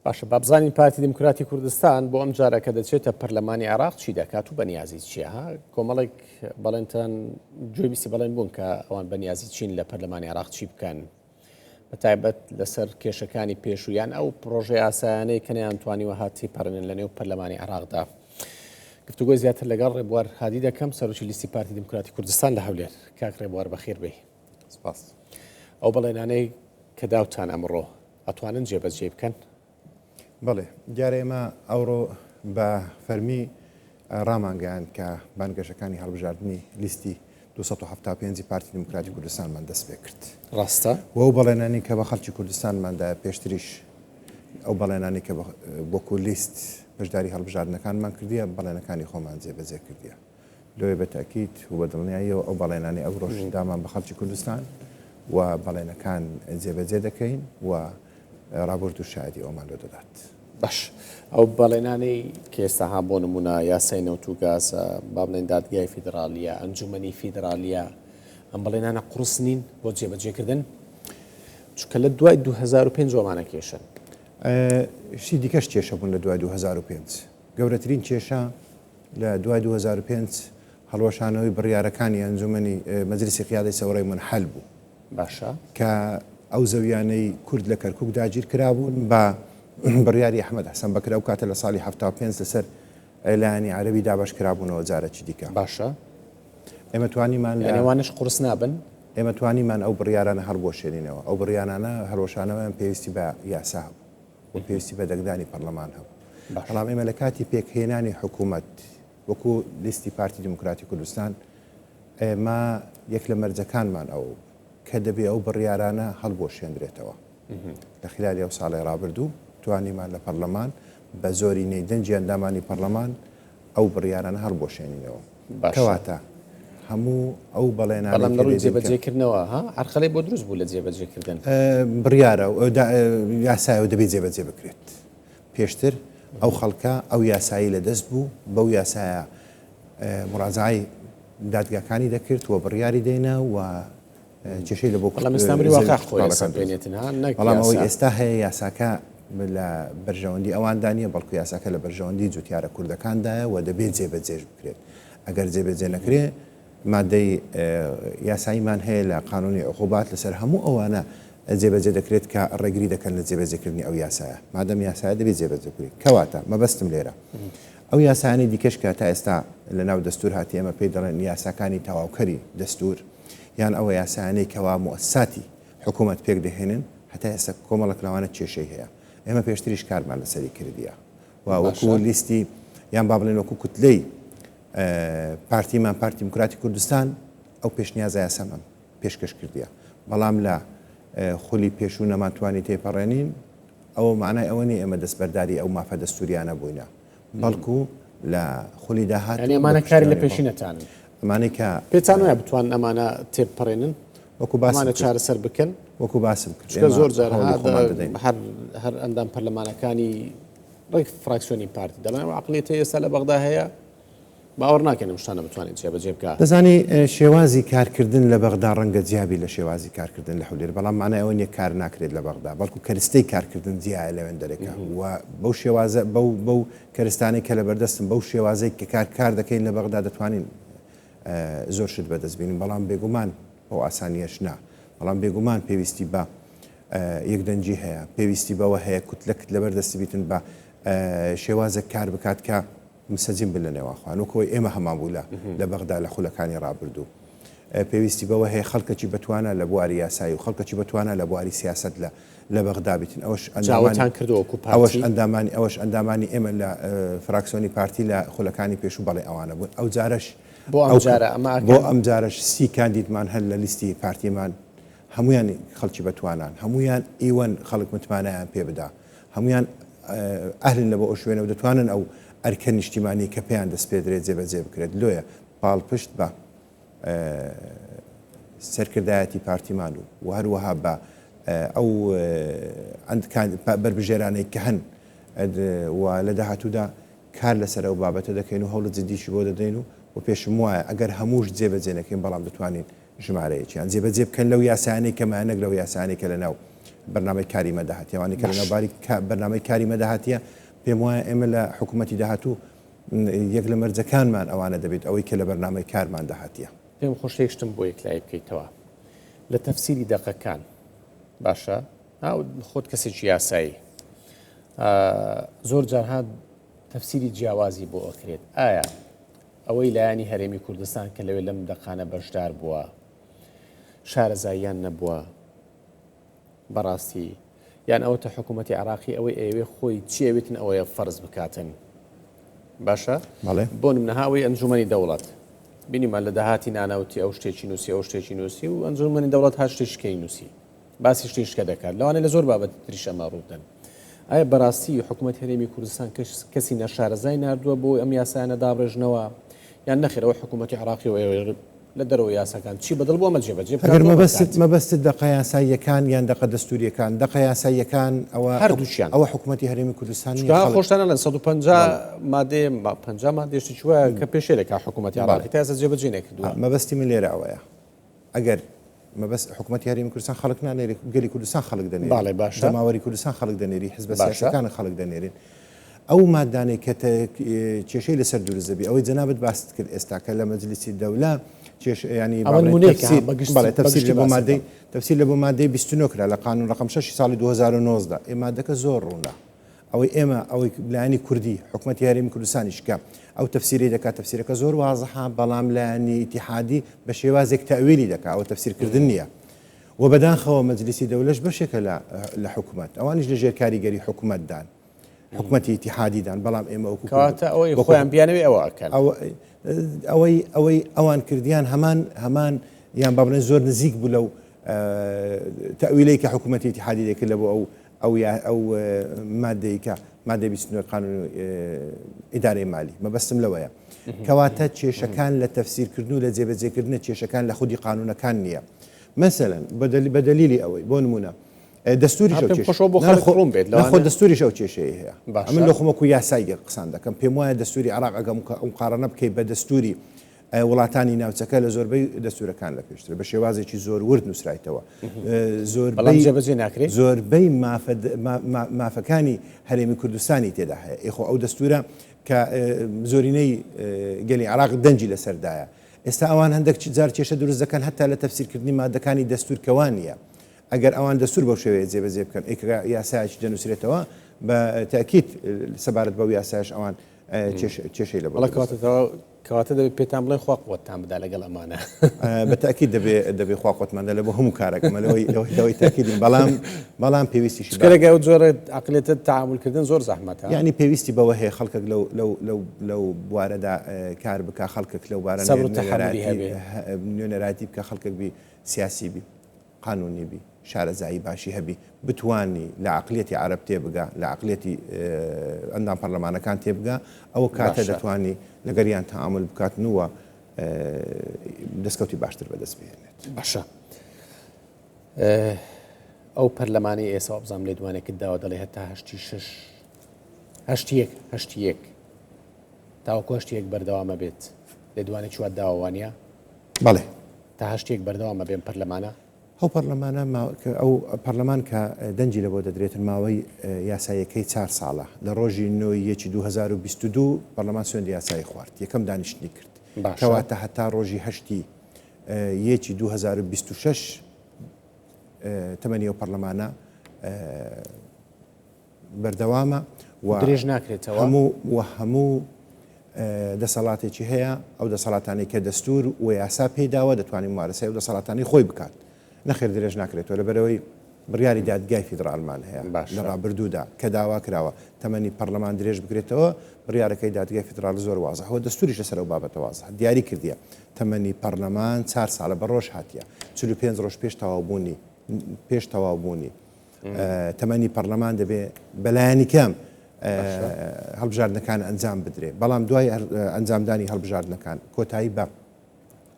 باشە با بزانین پارتی دیموکراتی کوردستان بۆ ئەم جارە کە دەچێتە پەرلەمانی عێراق چی دەکات و بەنیازی چییە؟ ها کۆمەڵێک بەڵێنتان گوێبیستی بەڵێن بوون کە ئەوان بەنیازی چین لە پەرلەمانی عێراق چی بکەن بە تایبەت لەسەر کێشەکانی پێشوو یان ئەو پرۆژە یاسایانەی کە نەیانتوانیوە هات تێپەڕێنن لە نێو پەرلەمانی عێراقدا. گفتوگۆی زیاتر لەگەڵ ڕێبوار هادی دەکەم سەرۆکی لیستی پارتی دیموکراتی کوردستان لە هەولێر. کاک ڕێبوار بەخێر بێی. سپاس. ئەو بەڵێنانەی کە داوتان ئەمڕۆ ئەتوانن جێبەجێی بکەن؟ بەڵێ، دیارە ئێمە ئەوڕۆ بە فەرمی ڕامانگەیاند کە بانگەشەکانی هەڵبژاردنی لیستی 275 پارتی دیموکراتی کوردستانمان دەست پێ کرد. ڕاستە. و ئەو بەڵێنانەی کە بە خەڵکی کوردستانمان دا پێشتریش ئەو بەڵێنانەی کە وەکوو لیست بەشداری هەڵبژاردنەکانمان کردیە، بەڵێنەکانی خۆمان جێبەجێ کردیە. لۆیە بە تەئکید و بە دڵنیاییەوە ئەو بەڵێنانەی ئەوڕۆش دامان بە خەڵکی کوردستان و بەڵێنەکان جێبەجێ دەکەین و ڕابوردوو شایەدی ئەوەمان لۆ دەدات. باش ئەو بەڵێنانەی کە ئێستا ها بۆ نموونە یاسای نەوت و گازە، با بڵێین دادگای فیدراڵییە، ئەنجوومەنی فیدراڵییە، ئەم بەڵێنانە قوڕس نین بۆ جێبەجێکردن؟ چونکە لە دوای 2005 ئەمانە کێشەن. شتی دیکەش کێشە بوون لە دوای 2005. گەورەترین کێشە لە دوای 2005 هەڵوەشانەوەی بڕیارەکانی ئەنجومەنی مەجلیسی قیادەی سەورەی مونحەل بوو. باشە. کە ئەو زەویانەی کورد لە کەرکوک داگیر کرابوون بە بڕیاری ئەحمەد حەسەن بەکر ئەو کاتە لە ساڵی 75 لەسەر لایەنی عەرەبی دابەش کرابوونەوە جارەکی دیکە. باشە. ئێمە توانیمان لە. یانی ئەوانەش قورس نابن؟ ئێمە توانیمان ئەو بڕیارانە هەڵبوەشێنینەوە. ئەو بڕیارانە هەڵوەشانەوەیان پێویستی بە یاسا هەبوو. و پێویستی بە دەنگدانی پەرلەمان هەبوو. بەڵام ئێمە لە کاتی پێکهێنانی حکوومەت وەکو لیستی پارتی دیموکراتی کوردستان ئێمە یەک لە مەرجەکانمان ئەوە بوو کە دەبێ ئەو بڕیارانە هەڵبوەشێندرێتەوە. لە خلالی ئەو ساڵەی ڕابردوو توانیمان لە پەرلەمان بە زۆرینەی دەنگی ئەندامانی پەرلەمان ئەو بڕیارانە هەڵبوەشێنینەوە. کەواتە هەموو ئەو بەڵێنانەی بەڵام لە ڕووی جێبەجێکردنەوە ها عەرقەلەی بۆ دروست بوو لە جێبەجێکردن. بڕیارە و یاسایە و دەبێت جێبەجێ بکرێت. پێشتر ئەو خەڵکە ئەو یاسایی لە دەست بوو، بەو یاسایە موراجەعەی دادگاکانی دەکرد و بڕیاری دەینا و کێشەی لە بۆ بەڵام ئێستا ئەمری واقع خۆی ئەسەپێنێتن ها نەک بەڵام ئەوەی ئێستا هەیە یاساکە لە بەرژەوەندی ئەواندا نییە، بەڵکو یاساکە لە بەرژەوەندی جوتیارە کوردەکاندایە و دەبێت جێبەجێش بکرێت. ئەگەر جێبەجێ نەکرێ مادەی یاساییمان هەیە لە قانونی عقوبات لەسەر هەموو ئەوانە جێبەجێ دەکرێت کە ڕێگری دەکەن لە جێبەجێکردنی ئەو یاسایە. مادەم یاسایە دەبێت جێبەجێ بکرێت. کەواتە مەبەستم لێرە ئەو یاسایانەی دیکەش کە تا ئێستا لە ناو دەستور هاتی ئێمە پێی دەڵێن یاساکانی تەواوکەری دەستور یان ئەوە یاسایانەی کەوا موئەسساتی حکوومەت پێک دەهێنن هەتا ئێستا کۆمەڵێک لەوانە کێشەی هەیە. ئێمە پێشتریش کارمان لەسەری کردیە و وەکوو لیستی یان با بڵێن وەکوو کوتلەی پارتیمان پارتی دیموکراتی کوردستان ئەو پێشنیازە یاسامان پێشکەش کردیە بەڵام لە خولی پێشوو نەمانتوانی تێپەڕێنین ئەوە معنای ئەوە نیە ئێمە دەستبەرداری ئەو مافە دەستوریانە بووینە بەڵکو لە خولی داهات یعنی ئەمانە کاری لە پێشینەتانن ئەمانەی کە پێتان وایە بتوان ئەمانە تێپەڕێنن وەکو باسم ئەمانە چارەسەر بکەن وەکو باسم کرد چونکە زۆر جار هەر هەر ئەندام پەرلەمانەکانی ڕێک فراکسیۆنی پارتی دەڵێن ئەو عقلیەتە ئێستا لە بەغدا هەیە باوەڕ ناکەن ئەم شتانە بتوانێت جێبەجێ بکا. دەزانی شێوازی کارکردن لە بەغدا ڕەنگە جیابی لە شێوازی کارکردن لە هەولێر، بەڵام مانای ئەوە نییە کار ناکرێت لە بەغدا، بەڵکو کەرستەی کارکردن جیایە لەوێندەرێکە و بەو شێوازە بەو بەو کەرستانەی کە لەبەردەستن بەو شێوازەی کە کار کار دەکەین لە بەغدا دەتوانین زۆر شت بەدەست بینین، بەڵام بێگومان بەو ئاسانییەش نا، بەڵام بێگومان پێویستی بە یەکدەنگی هەیە، پێویستی بەوە هەیە کوتلەکت لەبەر دەستی بیتن بە شێوازێک کار بکات کە منسەجم بن لە نێوان خۆیان وەک ئەوەی ئێمە هەمان بوو لە لە بەغدا لە خولەکانی ڕابردوو. پێویستی بەوە هەیە خەڵکەکی بەتوانا لە بواری یاسایی و خەڵکەکی بەتوانا لە بواری سیاسەت لە لە بەغدا بیتن ئەوەش ئەندامانی چاوتان کردووە وەکو ئەوەش پارتی؟ ئەندامانی ئەوەش ئەندامانی ئێمە لە فراکسیۆنی پارتی لە خولەکانی پێشوو بەڵێ ئەوانە بوون ئەو جارەش بۆ ئەم ئەو جارە ئەمە بۆ ئەکەن؟ ئەم جارەش 30 کاندیدمان هەن لە لیستی پارتیمان هەموویان خەڵکی بەتوانان هەموویان ئیوەن خەڵک متمانەیان پێ بدا هەموویان ئەهلن لە بۆ ئەو شوێنە و دەتوانن ئەو ئەرکە نیشتیمانیەی کە پێیان دەسپێدرێت جێبەجێ بکرێت لۆیە پاڵپشت بە سەرکردایەتی پارتیمان و و هەروەها بە ئەو بەربژێرانەی کە هەن و لە داهاتوودا کار لەسەر ئەو بابەتە دەکەین و هەوڵە جدیشی بۆ دەدەین و و پێشم وایە ئەگەر هەمووش جێبەجێ نەکەین بەڵام دەتوانین ژمارەیەکیان جێبەجێ بکەن لەو یاسایانەی کە مایە نەک لەو یاسایانەی کە لەناو بەرنامەی کاری مەدا هاتیە ئەوانەی کە لەناو باری بەرنامەی کاری مەدا هاتیە پێم وایە ئێمە لە حکوومەتی داهاتوو یەک لە مەرجەکانمان ئەوانە دەبێت ئەوەی کە لە بەرنامەی کارماندا هاتیە. پێم خۆشە یەک شتم بۆ یەکلایی بکەیتەوە لە تەفسیری دەقەکان باشە خۆت کەسێکی یاسایی زۆر جار هات تەفسیری جیاوازی بۆ ئەکرێت ئایا ئەوەی لایەنی هەرێمی کوردستان کە لەوێ لەم دەقانە بەشدار بووە شارەزاییان نەبووە بەڕاستی یان ئەوەتە حکوومەتی عراقی ئەوەی ئەوێ خۆی چی ئەوێتن ئەوەیە فەرز بکاتن باشە بۆ نمونە ئەوەی ئەنجومەنی دەوڵەت بینیمان لە داهاتی نانەوتی ئەو شتێکی نووسی ئەو شتێکی نووسی و ئەنجومەنی دەوڵەت هەر شتێکی نووسی باسی شتێکە دەکات لەوانەیە لە زۆر بابەتی تریش ئەمە ڕووبدەن. ئایا بەڕاستی حکوومەت هەرێمی کوردستان کەسی نەشارەزای ناردووە بۆ ئەم یاسایانە دابڕێژنەوە یان نەخێر ئەوە حکوومەتی عراقی و لە دەرەوە یاساکان چی بەدڵ بۆ ئەمە جێبەجێ ئەگەر مەبەستت مەبەستت دەقە یاساییەکان یان دەقە دەستوریەکان دەقە یاساییەکان ئەوە هەردووکیان ئەوە حکوومەتی هەرێمی کوردستان نییە خۆشتان لە 150 مادەیە 50 مادەیە شتێکی وایە کە پێشێ دەکات حکوومەتی عراقی تا ئێستا جێبەجێ نەکردووە مەبەستی من لێرە ئەوەیە ئەگەر مەبەست حکوومەتی هەرێمی کوردستان خەڵک نانێری گەلی کوردستان خەڵک دەنێری بەڵێ باشە جەماوەری کوردستان خەڵک دەنێری حزبە سیاسەکان خەڵک دەنێرین ئەو مادانەی کە کێشەی لەسەر دروست دەبی ئەوەی جەنابت باست کرد ئێستا کە لە مەجلیسی دەولە کێش ینی تەفسیر لە بۆ مادەی تەفسیر لە بۆ مادەی 29 کرا لە قانون ڕقم 6 ساڵی 2019 ئێ مادەکە زۆر ڕوونە ئەوەی ئێمە ئەوەی لایەنی کوردی حکومەتی هەرێمی کوردستانیش کە ئەو تەفسیرەی دەکات تەفسیرەکە زۆر وازحە بەڵام لایەنی ئیتیحادی بە شێوازێک تەئویلی دەکات ئەوە تەفسیرکردن نییە و بەداخەوە مەجلیسی دەولەش بەشێکە لە لە حکومەت ئەوانیش لە ژێر کاریگەری حکومەتدان حکومەتی ئیتیحادیدان بەڵام ئێمە وەکو کەواتە ئەوەی خۆیان بیانەوێ ئەوە ئەکەن ئەوەی ئەوەی ئەوان کردیان هەمان هەمان یان با بڵێن زۆر نزیک بوو لەو تەئویلەی کە حکوومەتی ئیتیحادی دەکرد لە بۆ ئەو ئەو یا ئەو مادەی کە مادەی 29 قانون ئیدارەی مالی مەبەستم لەوەیە کەواتە کێشەکان لە تەفسیرکردن و لە جێبەجێکردنە کێشەکان لە خودی قانونەکان نییە مەسەلەن بە دەلیلی ئەوەی بۆ نمونە دەستوریش ئەو کێشە بۆ خەڵک ڕوون بێت لەوانە دەستوریش ئەو کێشەی هەیە ئەمن لە خۆم وەکو یاسایی قسان دەکەم پێم وایە دەستوری عێراق ئەگەر مقارنە بکەیت بە دەستوری وڵاتانی ناوچەکە لە زۆربەی دەستوورەکان لە پێشترە، بە شێوازێکی زۆر ورد نووسرایتەوە. بەڵام جێبەجێ ناکرێ؟ زۆربەی مافەکانی هەرێمی کوردستانی تێدا هەیە. ئێ خۆ ئەو دەستوورە کە زۆرینەی گەلی عێراق دەنگی لەسەردایە. ئێستا ئەوان هەندێک جار کێشە دروست دەکەن هەتا لە تەفسیرکردنی مادەکانی دەستوور کە وا نییە. ئەگەر ئەوان دەستوور بەو شێوەیە جێبەجێ بکەن، ئێ کە یاسایەکی دەنووسرێتەوە بە تەئکید سەبارەت بەو یاسایەش ئەوان کێشەی لە بۆ دروست دەبێت. کەواتە دەبێت پێتان بڵێن خوا قوتتان بدا لەگەڵ ئەمانە. بە تەئکید دەبێ دەبێ خوا قوتمان دا لە بۆ هەموو کارێک ئەمە لەوەی لەوەی لەوەی تەئکیدین بەڵام بەڵام پێویستیشی چونکە لەگەڵ ئەو جۆرە عەقڵیەتە تەعامول کردن زۆر زەحمەتە. یانی پێویستی بەوە هەیە خەڵکێک لەو لەو لەو لەو بوارەدا کار بکا خەڵکێک لەو بارە سەبر و تەحەمولی هەبێ. نوێنەرایەتی بکا خەڵکێک بی سیاسی بی. قانونی بی، شارەزایی باشی هەبی، بتوانی لە عەقلیەتی عەرەب تێبگا، لە عەقلیەتی ئەندام پەرلەمانەکان تێبگا، ئەو کاتە دەتوانی لەگەریان تەعامول بکاتن و دەستکەوتی باشتر بەدەست بهێنێت. باشە ئەو پەرلەمانی ئێستا وابزانم لێدوانێکت داوە دەڵێ هەتا هەشتی شش هەشتی یەک هەشتی یەک تاوەکو هەشتی یەک بەردەوامە بێت لێدوانێکی وات داوە وانە؟ بەڵێ. تا هەشتێک بەردەوام ئەبێ ئەم پەرلەمانە؟ ئەو پەرلەمانە ئەو پەرلەمان کە دەنگی لەبۆ دەدرێتن ماوەی یاساییەکەی چار ساڵە لە ڕۆژی نۆ ی یەکی 2022 پەرلەمان سوێندی یاسایی خوارد یەکەم دانیشتنی کرد کەواتە هەتا ڕۆژی هەشتی یەکی 2026 تەمەنی ئەو پەرلەمانە بەردەوامە و درێژ ناکرێتەوە هەموو و هەموو دەسەڵاتێکی هەیە ئەو دەسەڵاتانەی کە دەستور و یاسا پێی داوە دەتوانێت مومارەسەی ئەو دەسەڵاتانەی خۆی بکات نەخێر درێژ ناکرێتەوە لەبەرئەوەی بڕیاری دادگای فیدڕالمان هەیە لە ڕابردوودا کە داوا کراوە تەمەنی پەرلەمان درێژ بکرێتەوە بڕیارەکەی دادگای فیدڕال زۆر وازحە و دەستوریش لەسەر ئەو بابەتە وازح دیاری کردیە تەمەنی پەرلەمان چار ساڵە بە ڕۆژ هاتیە 45 ڕۆژ پێش تەواوبوونی پێش تەواوبوونی تەمەنی پەرلەمان دەبێ بەلایەنی کەم هەڵبژاردنەکان ئەنجام بدرێ بەڵام دوای ئەنجامدانی هەڵبژاردنەکان کۆتایی بە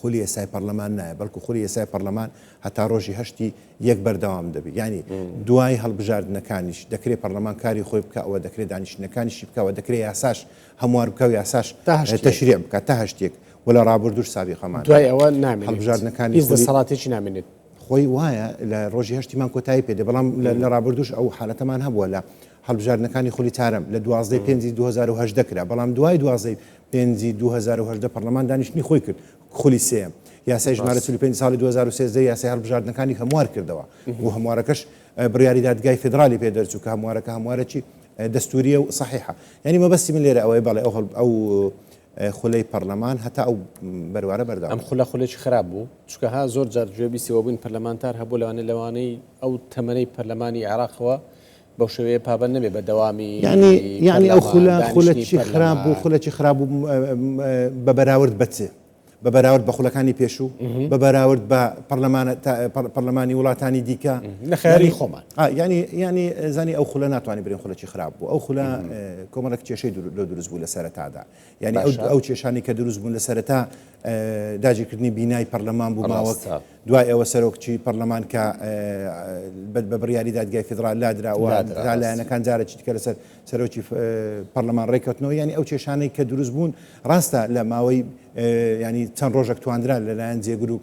خولی ئێستای پەرلەمان نایە بەڵکو خولی ئێستای پەرلەمان هەتا ڕۆژی هەشتی یەک بەردەوام دەبی یعنی دوای هەڵبژاردنەکانیش دەکرێت پەرلەمان کاری خۆی بکە ئەوە دەکرێت دانیشتنەکانیشی بکەوە دەکرێت یاساش هەموار بکە و یاساش تەشریع بکە تا هەشتێک و لە ڕابردوش سابیقەمان دوای ئەوە نامێنێت هەڵبژاردنەکانی هیچ دەسەڵاتێکی نامێنێت. خۆی وایە لە ڕۆژی هەشتی مانگ کۆتایی پێ دێ، بەڵام لە ڕابردووش ئەو حالەتەمان هەبووە لە هەڵبژاردنەکانی خولی چارەم لە دوازدەی پێنجی 2018 کرا، بەڵام دوای دوازدەی پێنجی 2018 پەرلەمان دانیشتنی خۆی کرد خولی سێیەم یاسای ژمارە 45 ساڵی 2013 یاسای هەڵبژاردنەکانی هەموار کردەوە و هەموارەکەش بڕیاری دادگای فیدرالی پێ دەرچوو کە هەموارەکە هەموارەکی دەستوریە و سەحیحە. یانی مەبەستی من لێرە ئەوەیە بەڵێ ئەو خولەی پەرلەمان هەتا ئەو بەروارە بەردەوام. ئەم خولە خولێکی خراپ بوو چونکە ها زۆر جار گوێبیستی وەبووین پەرلەمانتار هەبوو لەوانەیە لەوانەی ئەو تەمەنەی پەرلەمانی عێراقەوە بەو شێوەیە پابەند نەبێ بە دەوامی یانی یانی ئەو پەرلەمان خولە دانیشتنی خولەکی خراپ بوو پەرلەمان. خولەکی خراپ بوو بە بەراورد بە چ؟ بە بەراورد بە خولەکانی پێشوو، بە بەراورد بە پەرلەمانی وڵاتانی دیکە. لە خەیاڵی خۆمان. یانی یانی زانی ئەو خولە ناتوانانی برێن خولەکی خراپ بوو. ئەو خولە کۆمەڵێک کێشەی لۆ دروست بوو لە سەرەتادا. یانی ئەو کێشانی کە دروست بوون لە سەرەتا داگیرکردنی بینای پەرلەمان بوو ماوەک دوای ئەوە سەرۆکچی پەرلەمان کە بە بڕیاری دادگای فیدرال لادرا و لایەنەکان جارێکی دیکە لەسەر سەرۆکی پەرلەمان ڕێککەوتنەوە. یانی ئەو کێشانەی کە دروست بوون ڕاستە لە ماوەی ینی چەند ڕۆژێک تواندرا لەلایەن جێگر و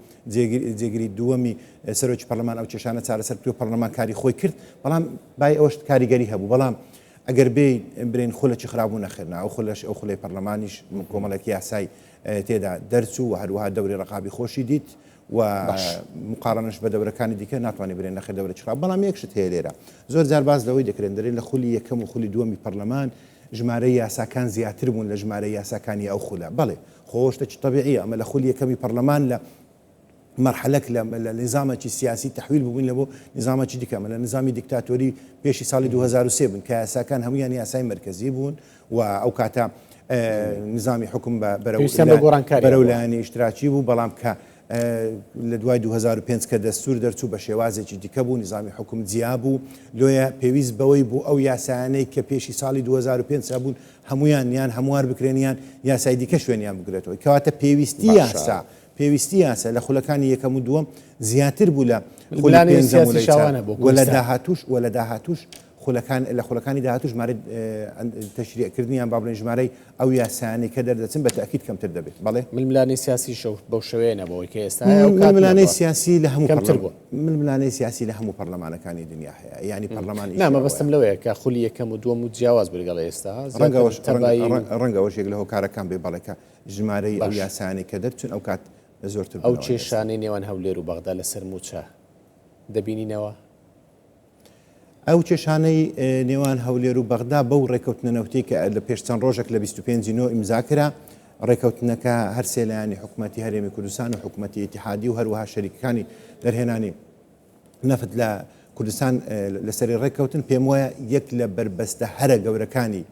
جێگری دووەمی سەرۆکی پەرلەمان ئەو کێشانە چارەسەر بکرێت و پەرلەمان کاری خۆی کرد، بەڵام بای ئەوەش کاریگەری هەبوو. بەڵام ئەگەر بێ برێن خولەکی خراپ بوو نەخێر نا، ئەو خولەش ئەو خولەی پەرلەمانیش کۆمەڵێک یاسای تێدا دەرچوو و هەروەها دەوری ڕقابی خۆشی دیت و مقارنەش بە دەورەکانی دیکە ناتوانانی برێن نەخێر دەورەکی خراپ. بەڵام یەک شت هەیە لێرە زۆر جار باس لەوەی دەکرێن دەرێن لە خولی یەکەم و خولی دووەمی پەرلەمان ژمارەی یاساکان زیاتر بوون لە ژمارەی یاساکانی ئەو خولە. بەڵێ خۆ شتێکی تەبیعیە، ئەمە لە خولی یەکەمی پەرلەمان لە مەرحەلەک لە نیزامێکی سیاسی تەحویل ببووین لە بۆ نیزامێکی دیکە، ئەمە لە نیزامی دیکتاتۆری پێشی ساڵی 2003 بوون کە یاساکان هەموویان یاسای مەرکەزی بوون و ئەو کاتە نیزامی حوکم بە بەرەو لایەنی ئیشتراکی بوو، بەڵام کە لە دوای 2005 کە دەستور دەرچوو بە شێوازێکی دیکە بوو، نیزامی حوکم جیا بوو، لۆیە پێویست بەوەی بوو ئەو یاسایانەی کە پێشی ساڵی 2005 هەبوون هەموویان یان هەموار بکرێن یان یاسای دیکە شوێنیان بگرێتەوە. کەواتە پێویستی یاسا پێویستی یاسا لە خولەکانی یەکەم و دووەم زیاتر بوو لە خولی پێنجەم و لە چوارەم و لە داهاتووش و لە داهاتووش خولەکان لە خولەکانی داهاتوو ژمارەی تەشریعکردنی یان با بڵێین ژمارەی ئەو یاسایانەی کە دەردەچن بە تەئکید کەمتر دەبێت. بەڵێ. ململانێی سیاسیش بەو شێوەیە نەبوو ئەوەی کە ئێستا هەیە ئەو کات ململانێی سیاسی لە هەموو کەمتر بوو. ململانێی سیاسی لە هەموو پەرلەمانەکانی دنیا هەیە یانی پەرلەمان ئیشی نا مەبەستم لەوەیە کە خولی یەکەم و دووەم و جیاواز بوو لەگەڵ ئێستا ڕەنگە ئەوەش ڕەنگە ئەوەش یەک لە هۆکارەکان بێ بەڵێ کە ژمارەی ئەو یاسایانەی کە دەرچوون ئەو کات زۆرتر ئەو کێشانەی نێوان هەولێر و بەغدا لەسەر مووچە دەبینینەوە؟ ئەو کێشانەی نێوان هەولێر و بەغدا بەو ڕێکەوتنە نەوتەی کە لە پێش چەند ڕۆژێک لە 25 نۆ ئیمزا کرا، ڕێکەوتنەکە هەر سێ لایەنی حکومەتی هەرێمی کوردستان و حکومەتی ئیتیحادی و هەروەها شەریکەکانی دەرهێنانی نەفت لە کوردستان لەسەری ڕێککەوتن، پێم وایە یەک لە بەربەستە هەرە گەورەکانی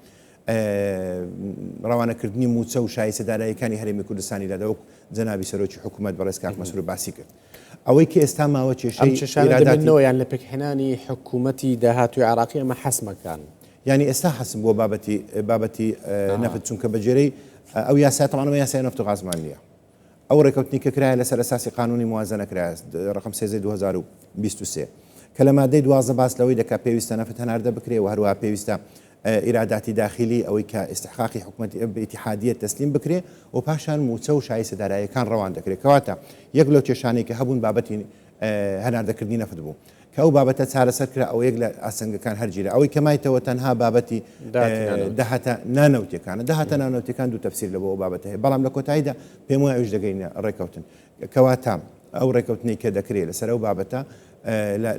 ڕەوانەکردنی مووچە و شایستە داراییەکانی هەرێمی کوردستانی لادا وەک جەنابی سەرۆکی حکوومەت بەڕێز کاک مەسرور باسی کرد. ئەوەی کە ئێستا ماوە کێشەی ئیراداتی یان لە پێکهێنانی حکوومەتی داهاتووی عێراقی ئەمە حەسمەکان. یانی ئێستا حەسم بووە بابەتی بابەتی نەفت چونکە بە گوێرەی ئەو یاسای تەبعەن ئەمە یاسای نەفت و غازمان نییە. ئەو ڕێکەوتنی کە کرایە لەسەر ئەساسی قانونی موازنە کرایە ڕقم 13 2023 کە لە مادەی 12 باس لەوەی دەکات پێویستە نەفت هەناردە بکرێ و هەروەها پێویستە ئیراداتی داخیلی ئەوەی کە ئیستحقاقی حکومەتی ئیتیحادیە تەسلیم بکرێ و پاشان مووچە و شایستە داراییەکان ڕەوان دەکرێ. کەواتە یەک لەو کێشانەی کە هەبوون بابەتی هەناردەکردنی نەفت بوو. کە ئەو بابەتە چارەسەر کرا ئەوە یەک لە ئاستەنگەکان هەرگیرا. ئەوەی کە مایتەوە تەنها بابەتی داهاتە نانەوتیەکانە. داهاتە نانەوتیەکان دوو تەفسیر لە بۆ ئەو بابەتە هەیە. بەڵام لە کۆتاییدا پێم وایە ئەویش دەگەینە ڕێکەوتن. کەواتە ئەو ڕێکەوتنەی کە دەکرێ لەسەر ئەو بابەتە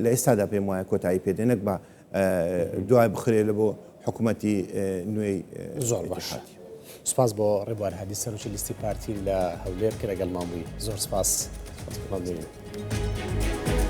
لە ئێستادا پێم وایە کۆتایی پێ دێ نەک بە دوای بخرێ لە بۆ حکوومەتی نوێی زۆر باش. سپاس بۆ ڕێبوار هادی سەرۆکی لیستی پارتی لە هەولێر کە لەگەڵمان بووی زۆر سپاس. مەمنونم.